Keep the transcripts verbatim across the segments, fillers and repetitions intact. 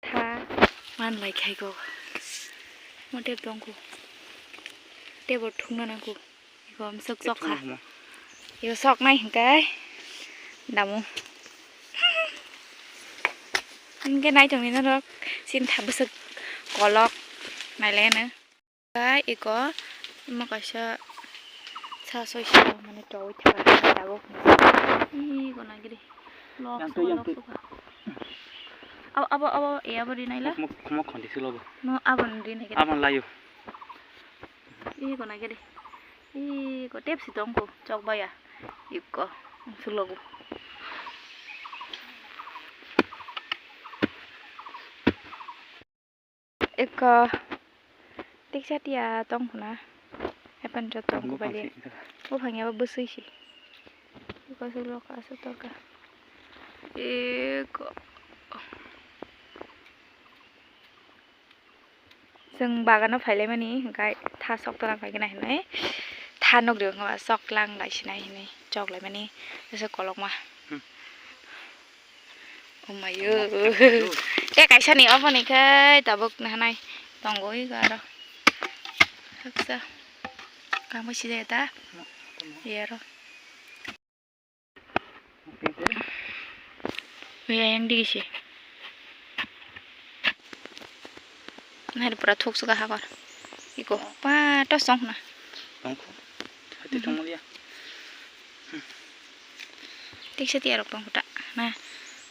Tha man lai khai go. Mo tep tong ko. Tep bo thung na nang ko. Iko msuk sok kha. Iko sok nai hingke damu. Hingke nai tong ni norok sin tha bwswk kolok nai lai no. Kai iko imo kaisa sa soi sa mane towoi thaka tabuk. Ih, gona giri. Lok yang suka, tuh, yang lok tuh. Suka. Abo, abo, abo, eh, abo rinai la. Mo, mo, mo khondi sulo bo. No, abo rinai giri. Abo layo. Ih, gona giri. Ih, ko tep si tong ko, chok baya. Iko, sulo bo. Eko tiksa tiya tong khuna. Epan jotong kubali. Buphang si, eko. Buphang ya bwswi si. Eko sulok aswk torka. Eko. Chwng bagano phailaimani, hwnkhe tha sok tongna phaikhe nai hinwi. Tha nukdi wngkha sok lang lai sinai hinwi chok laimani. Tesa kolokma. Hmm. Omayo. Tamo, tamo. Tei kaisa ni obo ni khe tabuk nahanai tongo ego aro. Haksa. Kamo sijaya ta? Tamo. Iya ro. Oke, oke. Oya yang digi si. Nai pura thuk suka hakor. Iko pa to song na. Tongkho. Hati tongmoliya. Tiksa tiya rok tong kota. Na.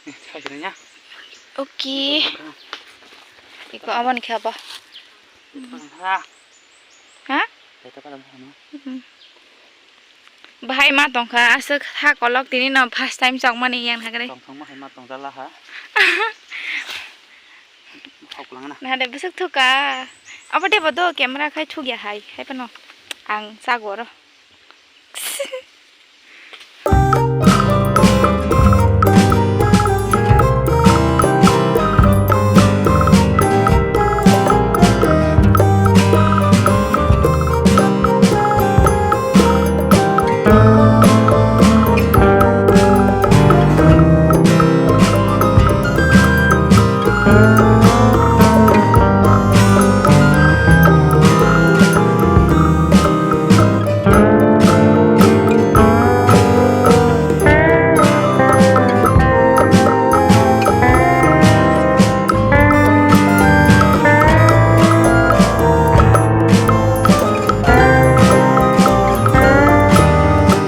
Saisirnya. Oke. Iko abon khe abo. Ha. Ha? Kaita palam hano. Bahai ma tongkha aswk ha kolok tini no first time chokmani yang hagre. Tongthok ma hai ma tong jala ha. Hok lang na. Na de bwswk thuka. Abo de bodo camera khai thukya hai. Hai pano. Ang chagoro.